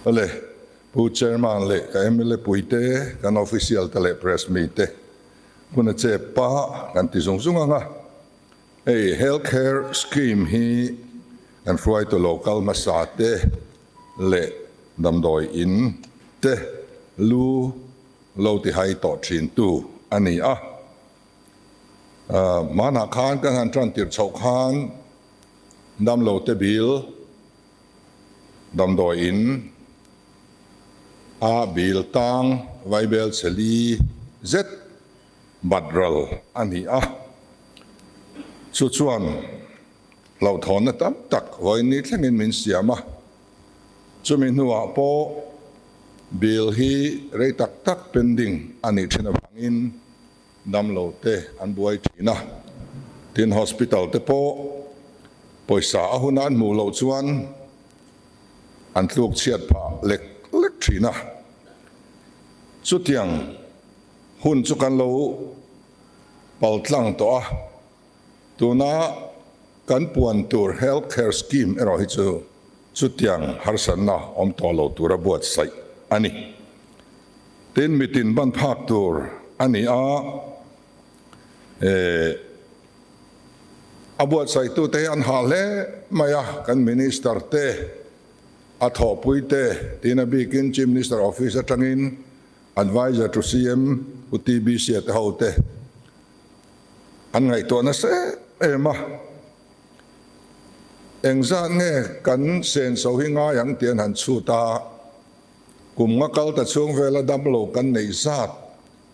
Awle, Pu Chairman leh ka mla puite, kan official te leh press mite hun a chep pah kan ti zung zung ang a. Hei Health Care Scheme hi kan hruaitu local hmasa te leh damdawi in te lu lo ti hai tawh thin tu a ni a. Hmanah khan kan han tan tirh chhoh khan damlo te bil damdawi in a bil tang vaibel cheli zet bat ral a ni a, chu chuan hlauhthawnna tam tak vawiin thlengin min siam a, chumi hnuah pawh bill hi rei tak tak pending a nih thin avangin damlo te an buai thin a, tin hospital te pawh pawisa a huna an hmuh loh chuan an tluk chhiat phah lek lek thin a, chutiang Hun chu kan lo pal tlang tawh a, tuna kan puan tur Health Care Scheme erawh hi chu chutiang harsatna awm tawh lo tura buatsaih a ni. Tin, mitin ban phak tur a ni a, a buatsaihtute hi an hah hle mai a, kan Minister te, a thawhpui te, tin a bikin Chief Minister Office atangin Adviser to CM Pu TBC a te ho te an ngaihtuah nasa em em a, engzat nge kan senso hi ngai ang tih an han chhut a, kum nga kal ta chhung vela damlo kan neih zat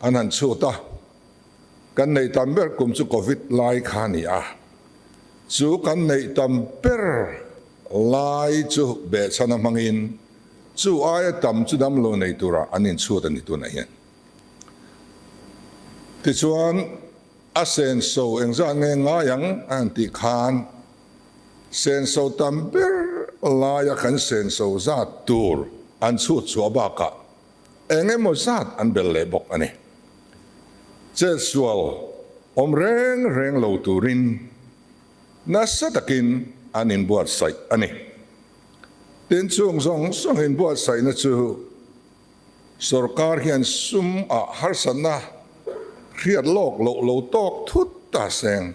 an han chhut a, kan neih tam ber kum chu Covid lai kha a ni a, chu kan neih tam ber lai chu behchhan a hmangin Chu aia tam chu damlo nei tura an inchhut a ni tunah hian. Tichuan, a senso engzah nge ngai ang a han tih khan, senso tam ber laia kan senso zat tur an chhut chhuah bakah eng emaw zat an bel leh bawk a ni. Chetsual awm reng reng lo turin nasa takin an inbuatsaih a ni. Tin, chung zawng zawng inbuatsaihna chu sorkar hian sum ah harsatna hriat lawk loh lo tawk thut ta seng.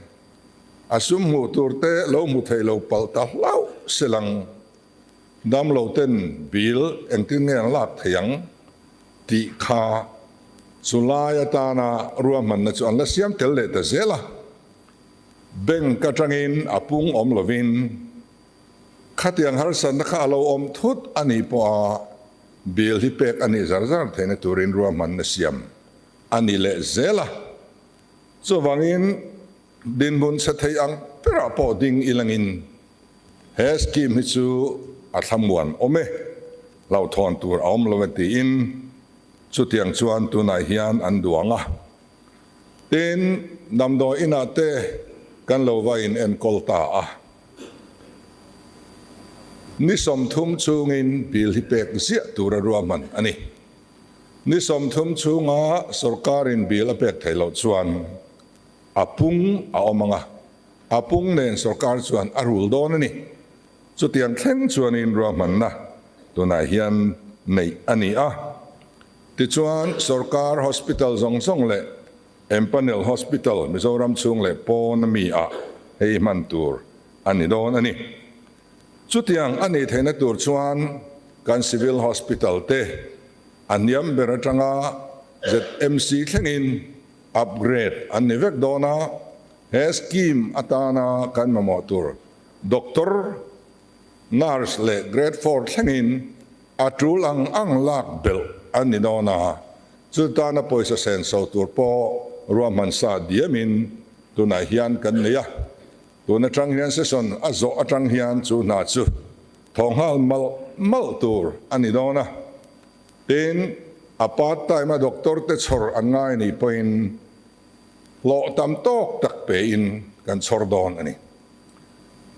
A sum hmuh tur te lo hmu thei lo palh ta hlauh se lang. Damlo ten bill engtin nge an lak thei ang tih kha chu lai atana ruahmanna chu an la siam tel leh ta zel a. Bank atangin a pung awm lovin Khatiang harsatna kha a lo awm thut a nih pawha bill hi pek a nih zar zar theihna turin ruahmanna siam a ni leh zel a. Chuvangin dinhmun chhe thei ang berah pawh ding ilangin he scheme hi chu a thlamuan awm e, hlauhthawn tur a awm lo e tiin chutiang chuan tunah hian an duang a. Tin, damdawi inah te kan lo va in enkawl ta a. Ni 30 chhungin bill hi pek ziah tura ruahman a ni. Ni 30 chhunga sorkarin bill a pek theih loh chuan a pung a awm ang a, a pung nen sorkar chuan a rul dawn a ni. Chutiang thleng chuanin ruahmanna tunah hian neih a ni a. Tichuan sorkar hospital zawng zawng leh Empanel Hospital Mizoram chhung leh pawn a mi ah hei hman tur a ni dawn a ni. Chutiang a nih theihna tur chuan kan Civil Hospital te a hniam ber atanga ZMC thlengin upgrade an ni vek dawn a, he scheme atana kan mamawh tur Doctor, Nurse leh Grade 4 thlengin a tul ang ang lak belh an ni dawn a, chutana pawisa senso tur pawh ruahman sa diamin tunah hian kan nei a. Tun atang hian session a zawh atang hian chu hna chu thaw nghal malh malh tur a ni dawn a. Tin, a part time a doctor te chhawr an ngai nih pawhin hlawh tam tawk tak pein kan chhawr dawn a ni.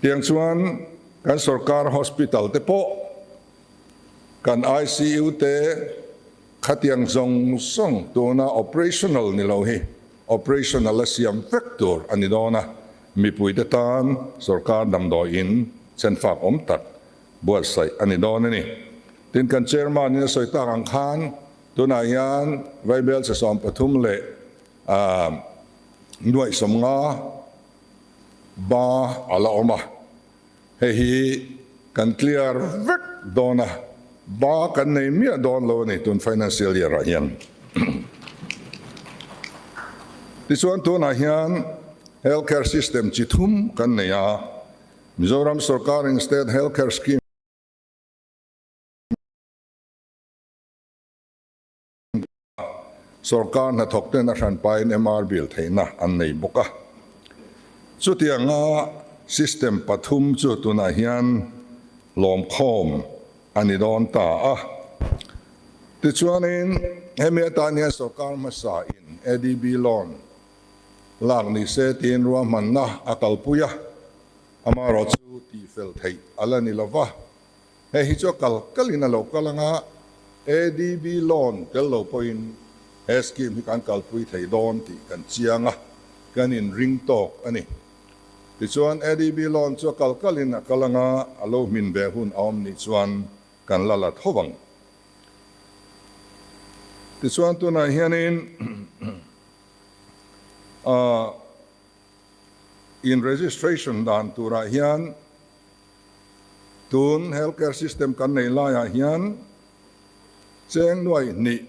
Tiang chuan kan sorkar hospital te pawh kan ICU te khatiang zawng zawng tuna operational ni lo hi operational a siam vek tur a ni dawn a, mipuite tan sorkar damdawiin chenfak awm tak buatsaih a ni dawn a ni. Tin, kan Chairman in a sawi tak ang khan tunah hian Vaibelchhe 13 leh nuaih 50 ba a la awm a, hei hi kan clear vek dawn a, ba kan nei miah dawn lo a ni tun financial year ah hian. Tichuan tunah hian health care system chi thum kan nei a, Mizoram sorkarin state health care scheme, Sorkar hnathawk ten a hranpain MR bill theihna an nei bawk a. Chutianga system pathum chu tunah hian lawmkhawm a ni dawn ta a. Tichuanin hemi atan hian sorkar hmasa in ADB loan lak ni se tiin ruahmanna a kalpui a. Amaherawhchu tihfel theih a la ni lova. Hei hi chu a kal kalin a lo kal anga ADB loan tel lo pawhin he scheme hi kan kalpui thei dawn tih kan chiang a, kan inring tawk a ni. Tichuan ADB loan chu a kal kalin a kal anga a lo hmin ve hun a awm nih chuan kan la la tho vang. Tichuan tunah hianin ah in registration dan turah hian tun healthcare system kan nei laiah hian cheng nuai hnih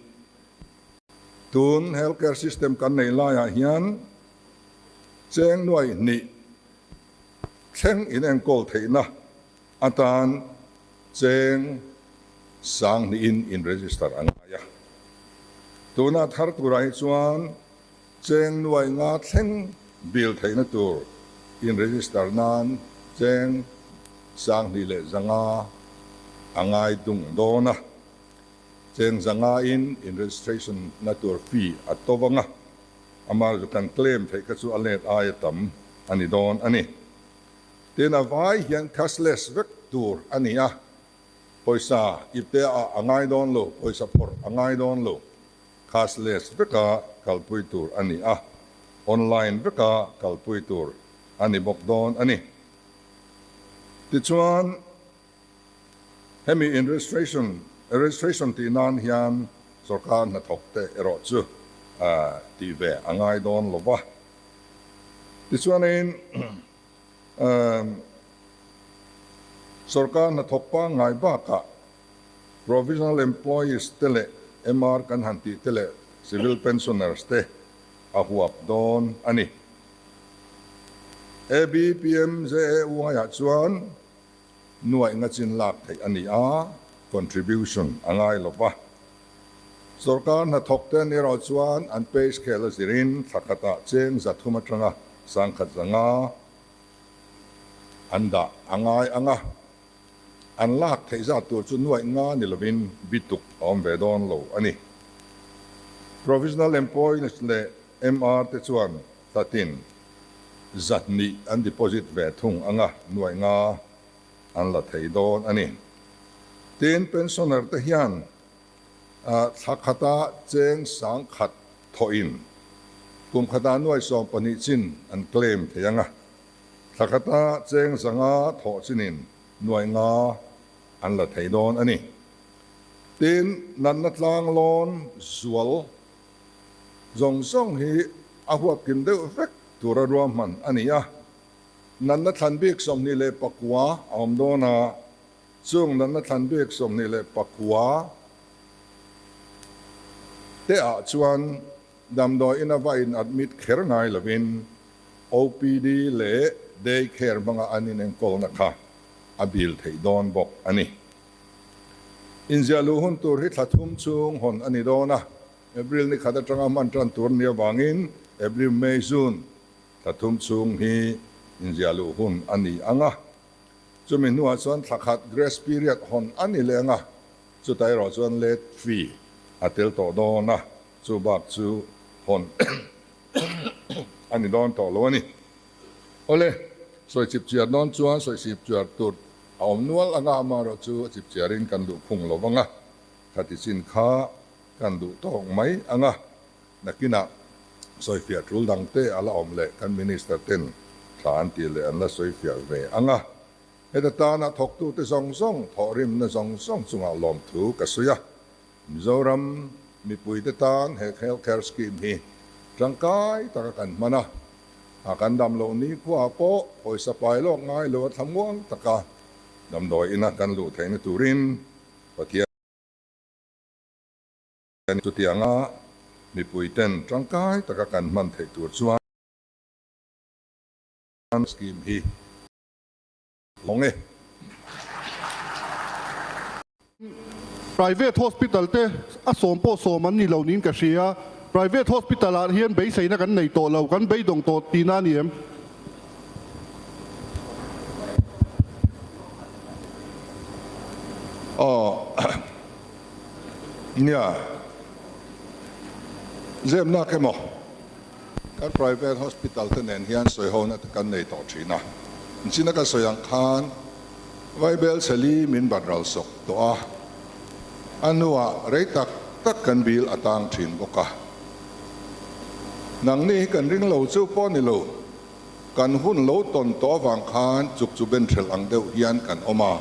tun healthcare system kan nei laiah hian cheng nuai hnih thleng inenkawl theihna atan cheng sang hnihin in register a ngai a. Tuna thar turah hi chuan Cheng nuai nga thleng bill theihna tur in register nan cheng 2500 a ngai dung dawn a, cheng 500 in in registration na tur fee a to vang a, amah chu kan claim theih kha chu a let aia tam a ni dawn a ni. Tin a vai hian cashless vek tur a ni a, pawisa ipte ah a ngai dawn lo, pawisa phawrh a ngai dawn lo. Cashless veka kalpui tur a ni a, online veka kalpui tur a ni bawk dawn a ni. Tichuan, hemi in registration registration tih nan hian sorkar hnathawk te erawh chu tih ve a ngai dawn lo va. Tichuanin, sorkar hnathawk pangngai bakah Provisional employees te leh MR kan han tih te leh civil pensioners te a huap dawn a ni. ABPMJAY ah chuan nuaih nga chin lak theih a ni a, contribution a ngai lo va. Sorkar hnathawk te an erawh chuan an pay scale a zirin thla khatah cheng 300 atanga 1500 an dah a ngai ang a. An lak theih zat tur chu nuaih nga ni lovin bituk a awm ve dawn lo a ni. Provisional Employees leh MR te chuan tlatin 200 an deposit ve thung anga nuaih nga an la thei dawn a ni. Tin, pensioner te hian thla khata cheng 1000 thawhin kum khata nuaih 12 chin an claim thei anga. Thla khata cheng 500 thawh chinin nuai nga an la thei dawn a ni. Tin, natna tlang lawn zual zawng zawng hi a huapkim deuh vek tura ruahman a ni a. Natna thlan bik 29 a awm dawn a, chung natna thlan bik 29 te ah chuan damdawi ina va in admit kher ngai lovin OPD leh Day Care hmanga an inenkawlna kha a bil theih dawn bawk a ni. Inziah luh hun tur hi thla thum chhung hawn a ni dawn a, April ni khat atanga hman tan tur nia vangin April, May, June thla thum chhung hi inziah luh hun a ni ang a. Chumi hnuah chuan thla khat grace period hawn a ni leh ang a, chutah erawh chuan late fee a tel tawh dawn a, chu bak chu hawn a ni dawn tawh lo a ni. Awle, sawi chip chiar dawn chuan sawi sip chiar tur a awm nual anga amaherawh chu a chip chiarin kan duh phung lo vang a, khati chin kha kan duh tawk mai anga nakinah sawifiah tul dang te a la awm leh kan Minister ten thla an tih leh an la sawifiah ve anga. Heta tana thawktute zawng zawng thawhrimna zawng zawng chungah lawmthu ka sawi a. Mizoram mipuite tan he Health Care Scheme hi tangkai taka kan hman a, a kan dam loh nikhuaah pawh pawisa pai lawk ngai lo a thlamuang taka damdawi ina kan luh theihna turin Pathian chutianga mipuiten tangkai taka kan hman theih tur chuan scheme hi Lawng e. Private hospital te a sawm pawh sawm an ni lo niin ka hria. Private hospital ah hian beiseina kan nei tawh lo, kan beidawng tawh tihna a ni em? Aw nia, zepnak emaw? Kan private hospital te nen hian sawihona te kan nei tawh thin a, inchina ka sawi ang khan Vaibel chheli min bat ral sawk tawh a, a hnuah rei tak tak kan bill a tang thin bawk a. Nangni hi kan ring lo chu pawh ni lo, kan hun lo tawn tawh avang khan chuk chu ben hrelh ang deuh hian kan awm a,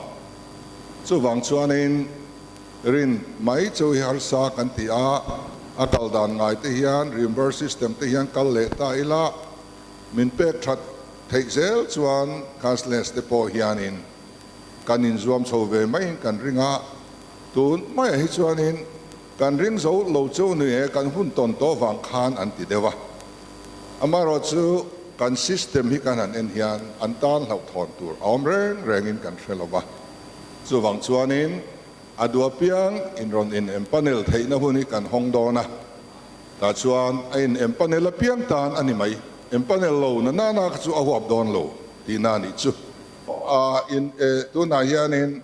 chuvang chuanin Rin mai chu hi harsa kan ti a, a kal dan ngai te hian reimburse system te hian kal leh ta ila, min pek that theih zel chuan cashless te pawh hianin kan inzuam chho ve maiin kan ring a, tun maiah hi chuanin kan ring zo lo chu ni e kan hun tawn tawh vang khan an ti deuh a. Amaherawhchu kan system hi kan han en hian an tan hlauhthawn tur a awm reng rengin kan hre lo va. Chuvang chuanin a duh apiang in rawn in empanel theihna hun hi kan hawng dawn a, tah chuan a in empanel apiang tan a ni mai, empanel lo na nana kha chu a huap dawn lo tihna a nih chu. A in e tunah hianin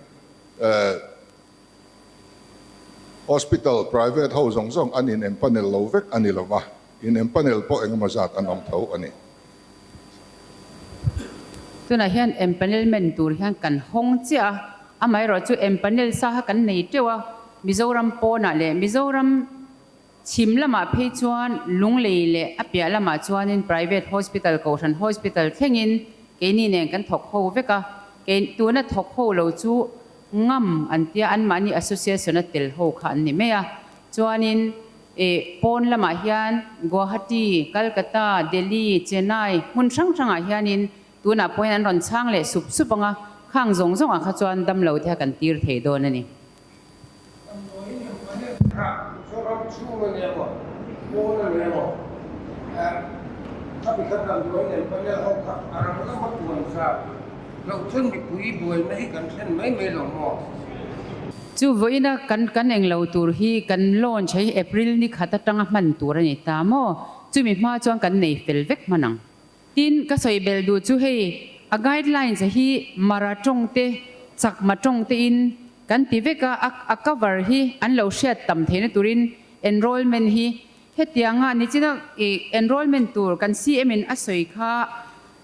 e hospital private ho zawng zawng an in empanel lo vek a ni lo va, in empanel pawh engemaw zat an awm tho a ni. Tunah hian empanelment tur hian kan hawng chiah a, amaherawhchu empanel sa kha kan nei teuh a, Mizoram pawnah leh Mizoram chhim lamah phei chuan Lunglei leh a piah lamah chuanin private hospital, Kohhran hospital thlengin keini nen kan thawk ho vek a, kei tuna thawk ho lo chu ngam an tia anmahni association a tel ho kha an ni mai a, chuanin E, pawn lamah hian Guwahati, Calcutta, Delhi, Chennai hmun hrang hrangah hianin tunah pawhin an rawn chhang leh sup sup ang a, khang zawng zawngah kha chuan damlo te kha kan tir thei dawn a ni. Damdawiin em panel kha Mizoram chhung a ni emaw, pawn a ni emaw, khami kha damdawiin em panel ho kha a rang lama tuan zat Loh chuan mipui buaina hi kan thlen mai mai lo maw? Chu vawiina kan kan englo tur hi kan launch hei April ni khat atanga hman tur a ni ta maw? Chumi hma chuan kan nei fel vek hman ang. Tin, ka sawi belh duh chu hei a guidelines a hi Mara tawng te, Chakma tawng te in kan ti vek a, a cover hi an lo hriat tam theihna turin enrollment hi hetianga nichina i enrollment tur kan CM in a sawi kha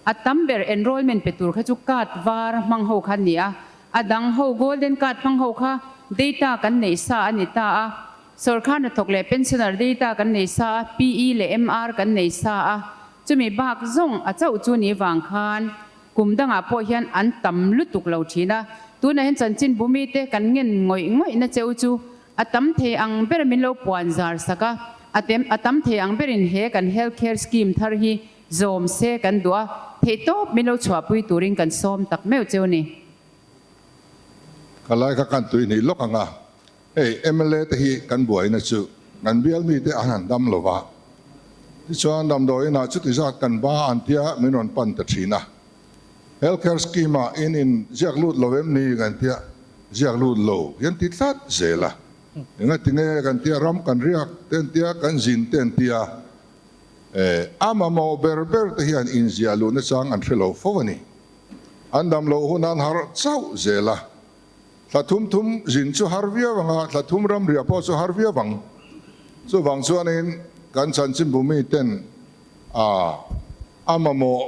A tam ber enrollment pe tur kha chu card var hmang ho kha an ni a, a dang ho golden card hmang ho kha data kan neih sa a ni ta a, sawrkar hnathawk leh pensioner data kan nei sa a, PE leh MR kan nei sa a, chumi bak zawng a chauh chu ni vang khan kum dangah pawh hian an tam lutuk lo thin a, tunah hian chanchin bumi te kan ngen ngawih ngawih na cheu chu a tam thei ang ber min lo puan zar sak a, a tem a tam thei ang berin he kan health care scheme thar hi Zawm se kan duh a, theihtawp min lo chhuahpui turin kan sawm tak meuh cheu ni. Ka lai kha kan tui hnih lawk ang a, hei mla te hi kan buaina chu kan bial mite an han dam lo va, tichuan damdawiin ah chuti zat kan ba an tia min rawn pan ta thin a, health care scheme ah in in ziak lut lo em ni kan tia ziak lut lo hian ti tlat zel a, engatinge kan tia ram kan riak te an tia kan zin te an tia. A mamawh ber ber te hian inziah luhna chang an hre lo fo a ni. An dam loh hun an harh chauh zel a. Thla thum thum zin chu har viau ang a, thla thum ramriah pawh chu har viau ang. Chuvang chuanin kan chanchinbu miten a a mamawh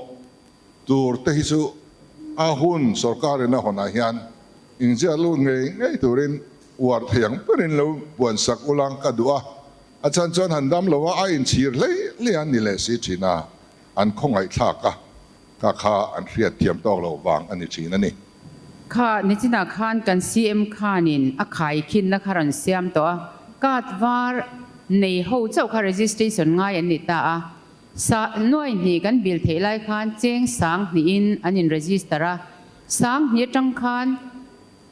tur te hi chu a hun sorkarin a hawnah hian inziah lut ngei ngei turin uar thei ang berin lo puansak ulang ka duh a. A chan chuan han dam lo a, a inchhir hlei hlei an ni leh si thin a, an khawngaihthlak a, ka kha an hriat thiam tawk loh vang a ni thin a ni. Kha nichinah khan kan CM khanin a khaikhinna kha rawn siam tawh a, card var nei ho chauh kha registration ngai an ni ta a. Sa nuai hnih kan bil theih lai khan cheng sang hnihin an in register a, sang hnih atang khan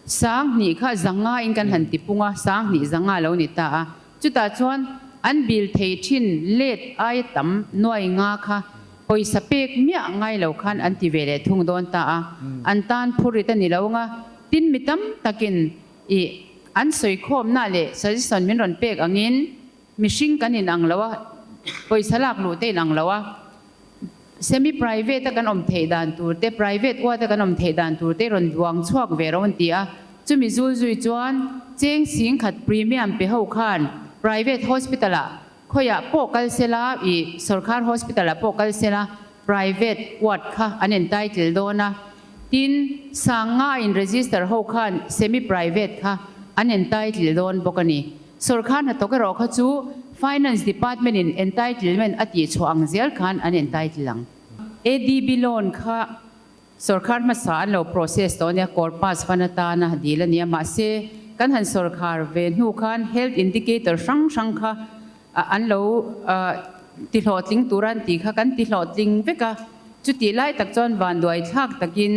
sang hnih kha zanga in kan han ti pung a, sang hnih zanga lo ni ta a. Chutah chuan an bil thei thin let aia tam nuai nga kha pawisa pek miah ngai lo khan an ti ve leh thung dawn ta a, an tan phurrit a ni lo nga, tin mi tam takin ih an sawikhawmna leh suggestion min rawn pek angin mihring kan inang lo a, pawisa lak luh te inang lo a, semi private a kan awm theih dan tur te, private ward a kan awm theih dan tur te rawn duang chhuak ve ro an ti a, chumi zul zui chuan cheng sing khat premium pe ho khan private hospital ah khawiah pawh kal sela ih sorkar hospital ah pawh kal sela private ward kha an entitle dawn a, tin sanga in register ho khan semi private kha an entitle dawn bawk a ni. Sorkar hnathawk erawh kha chu Finance Department in entitlement a tih chhuah ang zel khan an entitle ang. ADB loan kha sorkar hmasa an lo process tawh ania, corpus fund atana dil a nia. Mahse, kan han sorkar ve hnu khan health indicator hrang hrang kha an lo tihlawhtling tur an tih kha kan tihlawhtling vek a. Chutih lai tak chuan vanduai thlak takin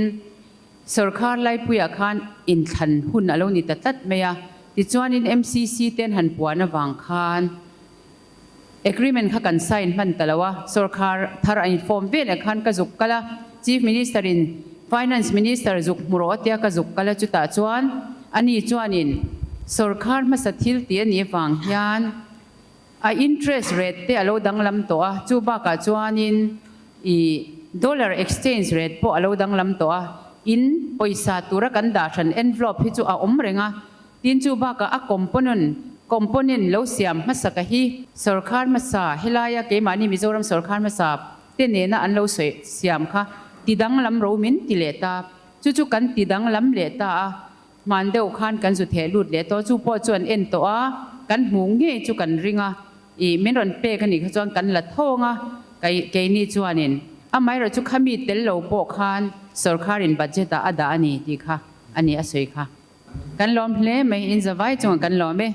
Sorkar laipuiah khan inthlan hun a lo ni ta tlat mai a, tichuanin MCC ten han puan avang khan agreement kha kan sign hman ta lo a, sorkar thar a inform veleh khan ka zuk kal a, Chief Minister in Finance Minister zuk hmu rawh tia ka zuk kal a, chutah chuan ani chuanin sorkar hmasa thil tih a nih avang hian A interest rate te a lo danglam tawh a, chu bakah chuanin i dollar exchange rate pawh a lo danglam tawh a, in pawisa tura kan dah hran envelope hi chu a awm reng a, tin chu bakah a component component lo siam hmasaka hi sorkar hmasa helaia keimahni Mizoram sorkar hmasa te nena an lo sawi siam kha ti danglam ro min ti leh ta, chu chu kan ti danglam leh ta a. Hman deuh khan kan zu theh lut leh tawh, chu pawh chu an en tawh a, kan hmuh ngei chu kan ring a, ih min rawn pek a nih kha chuan kan la thawng a, kei keini chuanin amaherawh chu khami tel lo pawh khan sawrkharin budget ah a dah a ni tih kha a ni a sawi kha. Kan lawm hle mai, in zavai chungah kan lawm e.